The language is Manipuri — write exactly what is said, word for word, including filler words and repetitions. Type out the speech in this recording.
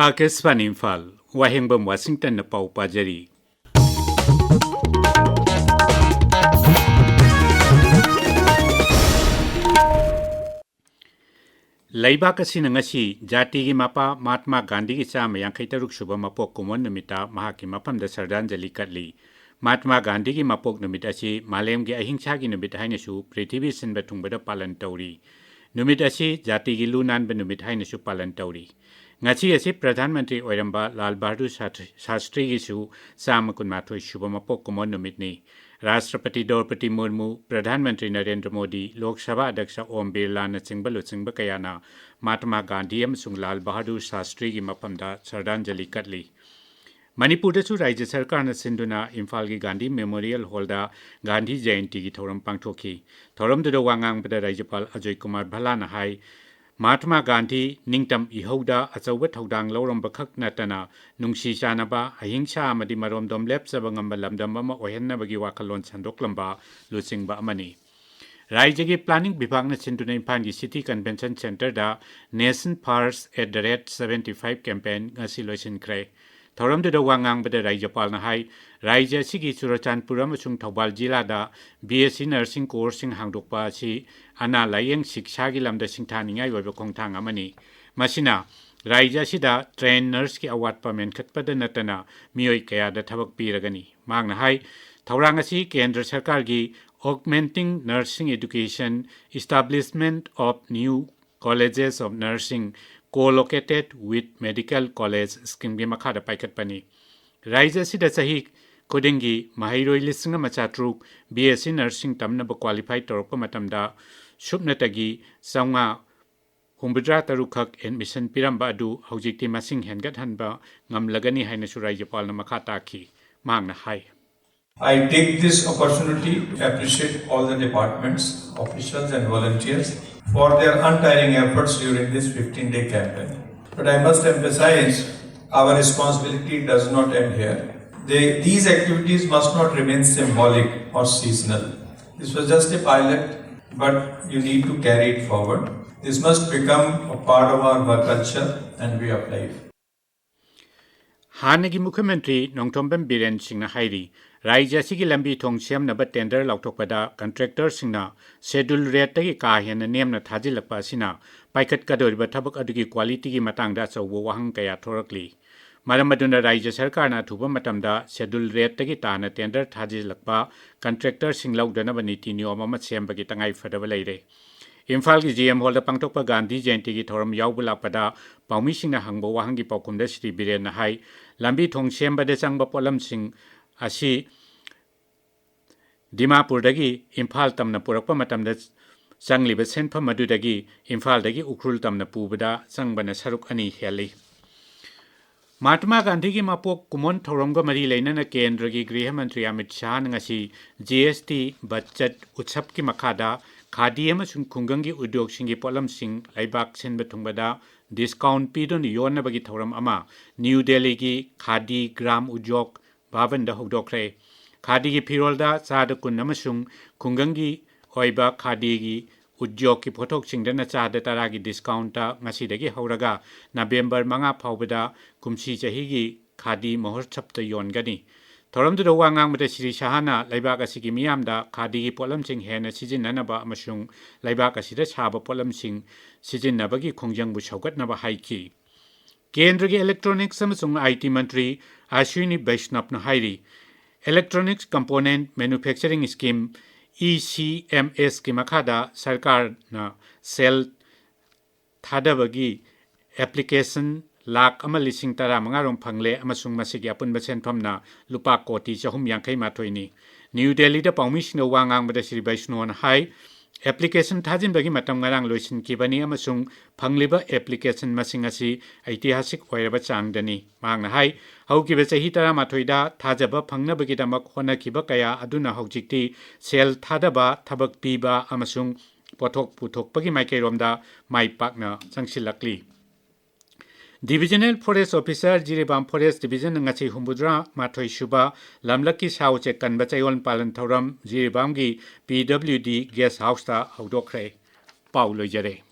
ꯑꯥꯀꯥꯁꯕꯥꯅꯤ ꯏꯝꯐꯥꯜ, ꯋꯥꯍꯦꯡꯕꯝ ꯋꯥꯁꯤꯡꯇꯟꯅ ꯄꯥꯎ ꯄꯥꯖꯔꯤ꯫ ꯂꯩꯕꯥꯛ ꯑꯁꯤꯅ ꯉꯁꯤ ꯖꯥꯇꯤꯒꯤ ꯃꯄꯥ ꯃꯍꯥꯠꯃꯥ ꯒꯥꯟꯙꯤꯒꯤ ꯆꯥꯝꯃ ꯌꯥꯡꯈꯩ ꯇꯔꯨꯛ ꯁꯨꯕ ꯃꯄꯣꯛ ꯀꯨꯝꯑꯣꯟ ꯅꯨꯃꯤꯠꯇ ꯃꯍꯥꯛꯀꯤ ꯃꯐꯝꯗ ꯁ꯭ꯔꯗꯥꯟꯖꯂꯤ ꯀꯠꯂꯤ꯫ ꯃꯍꯥꯠꯃꯥ ꯒꯥꯟꯙꯤꯒꯤ ꯃꯄꯣꯛ ꯅꯨꯃꯤꯠ ꯑꯁꯤ ꯃꯥꯂꯦꯝꯒꯤ ꯑꯍꯤꯡꯁꯥꯒꯤ ꯅꯨꯃꯤꯠ ꯍꯥꯏꯅꯁꯨ ꯄ꯭ꯔꯤꯊꯤꯕꯤ ꯁꯤꯟꯕ ꯊꯨꯡꯕꯗ ꯄꯥꯂꯟ ꯇꯧꯔꯤ꯫ ꯅꯨꯃꯤꯠ ꯑꯁꯤ ꯖꯥꯇꯤꯒꯤ ꯂꯨ ꯅꯥꯟꯕ ꯅꯨꯃꯤꯠ ꯍꯥꯏꯅꯁꯨ ꯄꯥꯂꯟ ꯇꯧꯔꯤ꯫ ꯉꯁꯤ ꯑꯁꯤ ꯄ꯭ꯔꯙꯥꯟ ꯃꯟꯇ꯭ꯔꯤ ꯑꯣꯏꯔꯝꯕ ꯂꯥꯜ ꯕꯍꯥꯗꯨꯔ ꯁꯥꯁ-, ꯁꯥꯁꯇ꯭ꯔꯤꯒꯤꯁꯨ ꯆꯥꯝꯃ ꯀꯨꯟꯃꯥꯊꯣꯏ ꯁꯨꯕ ꯃꯄꯣꯛ ꯀꯨꯝꯑꯣꯟ ꯅꯨꯃꯤꯠꯅꯤ꯫ ꯔꯥꯁꯇ꯭ꯔꯄꯇꯤ ꯗ꯭ꯔꯧꯄꯗꯤ ꯃꯨꯔꯃꯨ, ꯄ꯭ꯔꯙꯥꯟ ꯃꯟꯇ꯭ꯔꯤ ꯅꯔꯦꯟꯗ꯭ꯔ ꯃꯣꯗꯤ, ꯂꯣꯛ ꯁꯚꯥ ꯑꯗ꯭ꯌꯛꯁ ꯑꯣꯝ ꯕꯤꯔꯂꯥꯅꯆꯤꯡꯕ ꯂꯨꯆꯤꯡꯕ ꯀꯌꯥꯅ ꯃꯍꯥꯠꯃꯥ ꯒꯥꯟꯙꯤ ꯑꯃꯁꯨꯡ ꯂꯥꯜ ꯕꯍꯥꯗꯨꯔ ꯁꯥꯁꯇ꯭ꯔꯤꯒꯤ ꯃꯐꯝꯗ ꯁ꯭ꯔꯗꯥꯟꯖꯂꯤ ꯀꯠꯂꯤ꯫ ꯃꯅꯤꯄꯨꯔꯗꯁꯨ ꯔꯥꯖ꯭ꯌ ꯁꯔꯀꯥꯔꯅ ꯁꯤꯟꯗꯨꯅ ꯏꯝꯐꯥꯜꯒꯤ ꯒꯥꯟꯙꯤ ꯃꯦꯃꯣꯔꯤꯌꯦꯜ ꯍꯣꯜꯗ ꯒꯥꯟꯙꯤ ꯖꯌꯟꯇꯤꯒꯤ ꯊꯧꯔꯝ ꯄꯥꯡꯊꯣꯛꯈꯤ꯫ ꯊꯧꯔꯝꯗꯨꯗ ꯋꯥ ꯉꯥꯡꯕꯗ ꯔꯥꯖ꯭ꯌꯄꯥꯜ ꯑꯖꯣꯏ ꯀꯨꯃꯥꯔ ꯚꯜꯂꯥꯅ ꯍꯥꯏ, ꯃꯍꯥꯠꯃꯥ ꯒꯥꯟꯙꯤ ꯅꯤꯡꯇꯝ ꯏꯍꯧꯗ ꯑꯆꯧꯕ ꯊꯧꯗꯥꯡ ꯂꯧꯔꯝꯕ ꯈꯛ ꯅꯠꯇꯅ, ꯅꯨꯡꯁꯤ ꯆꯥꯟꯅꯕ, ꯑꯍꯤꯡꯁꯥ ꯑꯃꯗꯤ ꯃꯔꯣꯝꯗꯣꯝ ꯂꯦꯞꯆꯕ ꯉꯝꯕ ꯂꯝꯗꯝ ꯑꯃ ꯑꯣꯏꯍꯟꯅꯕꯒꯤ ꯋꯥꯈꯜꯂꯣꯟ ꯁꯟꯗꯣꯛꯂꯝꯕ ꯂꯨꯆꯤꯡꯕ ꯑꯃꯅꯤ꯫ ꯔꯥꯖ꯭ꯌꯒꯤ ꯄ꯭ꯂꯥꯅꯤꯡ ꯕꯤꯚꯥꯒꯅ ꯁꯤꯟꯗꯨꯅ ꯏꯝꯐꯥꯜꯒꯤ ꯁꯤꯇꯤ ꯀꯟꯚꯦꯟꯁꯟ ꯁꯦꯟꯇꯔꯗ Nation First at the rate seventy five campaign ꯉꯁꯤ ꯂꯣꯏꯁꯤꯟꯈ꯭ꯔꯦ꯫ ꯊꯧꯔꯝꯗꯨꯗ ꯋꯥ ꯉꯥꯡꯕꯗ ꯔꯥꯖ꯭ꯌꯄꯥꯜꯅ ꯍꯥꯏ, ꯔꯥꯖ꯭ꯌ ꯑꯁꯤꯒꯤ ꯆꯨꯔꯆꯥꯟꯄꯨꯔ ꯑꯃꯁꯨꯡ ꯊꯧꯕꯥꯜ ꯖꯤꯂꯥꯗ B S C nursing courseꯁꯤꯡ ꯍꯥꯡꯗꯣꯛꯄ ꯑꯁꯤ ꯑꯅꯥ ꯂꯥꯌꯦꯡ ꯁꯤꯛꯁꯥꯒꯤ ꯂꯝꯗ ꯁꯤꯡꯊꯥꯅꯤꯡꯉꯥꯏ ꯑꯣꯏꯕ ꯈꯣꯡꯊꯥꯡ ꯑꯃꯅꯤ꯫ ꯃꯁꯤꯅ ꯔꯥꯖ꯭ꯌ ꯑꯁꯤꯗ trained nurseꯀꯤ ꯑꯋꯥꯠꯄ ꯃꯦꯟꯈꯠꯄꯗ ꯅꯠꯇꯅ ꯃꯤꯑꯣꯏ ꯀꯌꯥꯗ ꯊꯕꯛ ꯄꯤꯔꯒꯅꯤ꯫ ꯃꯍꯥꯛꯅ ꯍꯥꯏ, ꯊꯧꯔꯥꯡ ꯑꯁꯤ ꯀꯦꯟꯗ꯭ꯔ ꯁꯔꯀꯥꯔꯒꯤ Augmenting Nursing Education, Establishment of New Colleges of Nursing, Co-located with Medical College schemeꯒꯤ ꯃꯈꯥꯗ ꯄꯥꯏꯈꯠꯄꯅꯤ꯫ ꯔꯥꯖ꯭ꯌ ꯑꯁꯤꯗ ꯆꯍꯤ ꯈꯨꯗꯤꯡꯒꯤ ꯃꯍꯩꯔꯣꯏ ꯂꯤꯁꯤꯡ ꯑꯃ ꯆꯥꯇ꯭ꯔꯨꯛ B S C nursing ꯇꯝꯅꯕ qualify ꯇꯧꯔꯛꯄ ꯃꯇꯝꯗ ꯁꯨꯞꯅꯇꯒꯤ ꯆꯥꯝꯃꯉꯥ ꯍꯨꯝꯐꯨꯇꯔꯥ ꯇꯔꯨꯛ ꯈꯛ admission ꯄꯤꯔꯝꯕ ꯑꯗꯨ ꯍꯧꯖꯤꯛꯇꯤ ꯃꯁꯤꯡ ꯍꯦꯟꯒꯠꯍꯟꯕ ꯉꯝꯂꯒꯅꯤ ꯍꯥꯏꯅꯁꯨ ꯔꯥꯖ꯭ꯌꯄꯥꯜꯅ ꯃꯈꯥ ꯇꯥꯈꯤ꯫ ꯃꯍꯥꯛꯅ ꯍꯥꯏ, I take this opportunity to appreciate all the departments, officials and volunteers for their untiring efforts during this fifteen-day campaign. But I must emphasize, our responsibility does not end here. They, these activities must not remain symbolic or seasonal. This was just a pilot, but you need to carry it forward. This must become a part of our work culture and way of life. ꯍꯥꯟꯅꯒꯤ ꯃꯨꯈ꯭ꯌ ꯃꯟꯇ꯭ꯔꯤ ꯅꯣꯡꯊꯣꯝꯕꯝ ꯕꯤꯔꯦꯟ ꯁꯤꯡꯅ ꯍꯥꯏꯔꯤ, ꯔꯥꯖ꯭ꯌ ꯑꯁꯤꯒꯤ ꯂꯝꯕꯤ ꯊꯣꯡ ꯁꯦꯝꯅꯕ tender ꯂꯥꯎꯊꯣꯛꯄꯗ contractor ꯁꯤꯡꯅ schedule rate ꯇꯒꯤ ꯀꯥ ꯍꯦꯟꯅ ꯅꯦꯝꯅ ꯊꯥꯖꯤꯜꯂꯛꯄ ꯑꯁꯤꯅ ꯄꯥꯏꯈꯠꯀꯗꯧꯔꯤꯕ ꯊꯕꯛ ꯑꯗꯨꯒꯤ quality ꯒꯤ ꯃꯇꯥꯡꯗ ꯑꯆꯧꯕ ꯋꯥꯍꯪ ꯀꯌꯥ ꯊꯣꯔꯛꯂꯤ꯫ ꯃꯔꯝ ꯑꯗꯨꯅ ꯔꯥꯖ꯭ꯌ ꯁꯔꯀꯥꯔꯅ ꯑꯊꯨꯕ ꯃꯇꯝꯗ schedule rate ꯇꯒꯤ ꯇꯥꯅ tender ꯊꯥꯖꯤꯜꯂꯛꯄ contractor ꯁꯤꯡ ꯂꯧꯗꯅꯕ ꯅꯤꯇꯤ ꯅꯤꯌꯣꯝ ꯑꯃ ꯁꯦꯝꯕꯒꯤ ꯇꯉꯥꯏ ꯐꯗꯕ ꯂꯩꯔꯦ꯫ ꯏꯝꯐꯥꯜꯒꯤ G M Hall ꯗ ꯄꯥꯡꯊꯣꯛꯄ ꯒꯥꯟꯙꯤ ꯖꯌꯟꯇꯤꯒꯤ ꯊꯧꯔꯝ ꯌꯥꯎꯕ ꯂꯥꯛꯄꯗ ꯄꯥꯎꯃꯤꯁꯤꯡꯅ ꯍꯪꯕ ꯋꯥꯍꯪꯒꯤ ꯄꯥꯎꯈꯨꯝꯗ ꯁ꯭ꯔꯤ ꯕꯤꯔꯦꯟꯅ ꯍꯥꯏ, ꯂꯝꯕꯤ ꯊꯣꯡ ꯁꯦꯝꯕꯗ ꯆꯪꯕ ꯄꯣꯠꯂꯝꯁꯤꯡ ꯑꯁꯤ ꯗꯤꯃꯥꯄꯨꯔꯗꯒꯤ ꯏꯝꯐꯥꯜ ꯇꯝꯅ ꯄꯨꯔꯛꯄ ꯃꯇꯝꯗ ꯆꯪꯂꯤꯕ ꯁꯦꯟꯐꯝ ꯑꯗꯨꯗꯒꯤ ꯏꯝꯐꯥꯜꯗꯒꯤ ꯎꯈ꯭ꯔꯨꯜ ꯇꯝꯅ ꯄꯨꯕꯗ ꯆꯪꯕꯅ ꯁꯔꯨꯛ ꯑꯅꯤ ꯍꯦꯜꯂꯤ꯫ ꯃꯍꯥꯇꯃꯥ ꯒꯥꯟꯙꯤꯒꯤ ꯃꯄꯣꯛ ꯀꯨꯝꯑꯣꯟ ꯊꯧꯔꯝꯒ ꯃꯔꯤ ꯂꯩꯅꯅ ꯀꯦꯟꯗ꯭ꯔꯒꯤ ꯒ꯭ꯔꯤꯍ ꯃꯟꯇ꯭ꯔꯤ ꯑꯃꯤꯠ ꯁꯥꯍꯅ ꯉꯁꯤ G S T ꯕꯆꯠ ꯎꯠꯁꯕꯀꯤ ꯃꯈꯥꯗ ꯈꯥꯗꯤ ꯑꯃꯁꯨꯡ ꯈꯨꯡꯒꯪꯒꯤ ꯎꯗ꯭ꯌꯣꯒꯁꯤꯡꯒꯤ ꯄꯣꯠꯂꯝꯁꯤꯡ ꯂꯩꯕꯥꯛ ꯁꯤꯟꯕ ꯊꯨꯡꯕꯗ discount ꯄꯤꯗꯨꯅ ꯌꯣꯟꯅꯕꯒꯤ ꯊꯧꯔꯝ ꯑꯃ ꯅ꯭ꯌꯨ ꯗꯦꯜꯂꯤꯒꯤ ꯈꯥꯗꯤ ꯒ꯭ꯔꯥꯝ ꯎꯗ꯭ꯌꯣꯒ ꯚꯕꯟꯗ ꯍꯧꯗꯣꯛꯈ꯭ꯔꯦ꯫ ꯈꯥꯗꯤꯒꯤ ꯐꯤꯔꯣꯜꯗ ꯆꯥꯗ ꯀꯨꯟ ꯑꯃꯁꯨꯡ ꯈꯨꯡꯒꯪꯒꯤ ꯑꯣꯏꯕ ꯈꯥꯗꯤꯒꯤ ꯎꯗ꯭ꯌꯣꯒꯀꯤ ꯄꯣꯠꯊꯣꯛꯁꯤꯡꯗꯅ ꯆꯥꯗ ꯇꯔꯥꯒꯤ discount ꯉꯁꯤꯗꯒꯤ ꯍꯧꯔꯒ ꯅꯕꯦꯝꯕꯔ ꯃꯉꯥ ꯐꯥꯎꯕꯗ ꯀꯨꯝꯁꯤ ꯆꯍꯤꯒꯤ ꯈꯥꯗꯤ ꯃꯍꯣꯠꯁꯕꯇ ꯌꯣꯟꯒꯅꯤ꯫ ꯊꯧꯔꯝꯗꯨꯗ ꯋꯥ ꯉꯥꯡꯕꯗ ꯁ꯭ꯔꯤ ꯁꯍꯥꯅ ꯂꯩꯕꯥꯛ ꯑꯁꯤꯒꯤ ꯃꯤꯌꯥꯝꯗ ꯈꯥꯗꯤꯒꯤ ꯄꯣꯠꯂꯝꯁꯤꯡ ꯍꯦꯟꯅ ꯁꯤꯖꯤꯟꯅꯅꯕ ꯑꯃꯁꯨꯡ ꯂꯩꯕꯥꯛ ꯑꯁꯤꯗ ꯁꯥꯕ ꯄꯣꯠꯂꯝꯁꯤꯡ ꯁꯤꯖꯤꯟꯅꯕꯒꯤ ꯈꯣꯡꯖꯪꯕꯨ ꯁꯧꯒꯠꯅꯕ ꯍꯥꯏꯈꯤ꯫ ꯀꯦꯟꯗ꯭ꯔꯒꯤ Electronics ꯑꯃꯁꯨꯡ I T ꯃꯟꯇ꯭ꯔꯤ ꯑꯁ꯭ꯋꯤꯅꯤ ꯕꯩꯁꯅꯕꯅ ꯍꯥꯏꯔꯤ, Electronics Component Manufacturing Scheme, E C M S ꯀꯤ ꯃꯈꯥꯗ ꯁꯔꯀꯥꯔꯅ ꯁꯦꯜ ꯊꯥꯗꯕꯒꯤ application ꯂꯥꯈ ꯑꯃ ꯂꯤꯁꯤꯡ ꯇꯔꯥꯃꯉꯥ ꯔꯣꯝ ꯐꯪꯂꯦ ꯑꯃꯁꯨꯡ ꯃꯁꯤꯒꯤ ꯑꯄꯨꯟꯕ ꯁꯦꯟꯐꯝꯅ ꯂꯨꯄꯥ ꯀꯣꯇꯤ ꯆꯍꯨꯝ ꯌꯥꯡꯈꯩ ꯃꯥꯊꯣꯏꯅꯤ꯫ ꯅ꯭ꯌꯨ ꯗꯦꯜꯂꯤꯗ ꯄꯥꯎꯃꯤꯁꯤꯡꯗ ꯋꯥ ꯉꯥꯡꯕꯗ ꯁ꯭ꯔꯤ ꯕꯩꯁꯅꯣꯅ ꯍꯥꯏ, application ꯊꯥꯖꯤꯟꯕꯒꯤ ꯃꯇꯝ ꯉꯔꯥꯡ ꯂꯣꯏꯁꯤꯟꯈꯤꯕꯅꯤ ꯑꯃꯁꯨꯡ ꯐꯪꯂꯤꯕ application ꯃꯁꯤꯡ ꯑꯁꯤ ꯏꯇꯤꯍꯥꯁꯤꯛ ꯑꯣꯏꯔꯕ ꯆꯥꯡꯗꯅꯤ꯫ ꯃꯍꯥꯛꯅ ꯍꯥꯏ, ꯍꯧꯈꯤꯕ ꯆꯍꯤ ꯇꯔꯥꯃꯥꯊꯣꯏꯗ ꯊꯥꯖꯕ ꯐꯪꯅꯕꯒꯤꯗꯃꯛ ꯍꯣꯠꯅꯈꯤꯕ ꯀꯌꯥ ꯑꯗꯨꯅ ꯍꯧꯖꯤꯛꯇꯤ ꯁꯦꯜ ꯊꯥꯗꯕ, ꯊꯕꯛ ꯄꯤꯕ ꯑꯃꯁꯨꯡ ꯄꯣꯠꯊꯣꯛ ꯄꯨꯊꯣꯛꯄꯒꯤ ꯃꯥꯏꯀꯩꯔꯣꯝꯗ ꯃꯥꯏ ꯄꯥꯛꯅ ꯆꯪꯁꯤꯜꯂꯛꯂꯤ꯫ Divisional Forest Officer, Jiribam Forest Division ꯉꯁꯤ ꯍꯨꯝꯐꯨꯇꯔꯥ ꯃꯥꯊꯣꯏ ꯁꯨꯕ ꯂꯝꯂꯛꯀꯤ ꯁꯥ ꯎꯆꯦꯛ ꯀꯟꯕ ꯆꯌꯣꯜ ꯄꯥꯂꯟ ꯊꯧꯔꯝ ꯖꯤꯔꯤꯕꯥꯝꯒꯤ P W D Guest House ꯇ ꯍꯧꯗꯣꯛꯈ꯭ꯔꯦ꯫ ꯄꯥꯎ ꯂꯣꯏꯖꯔꯦ꯫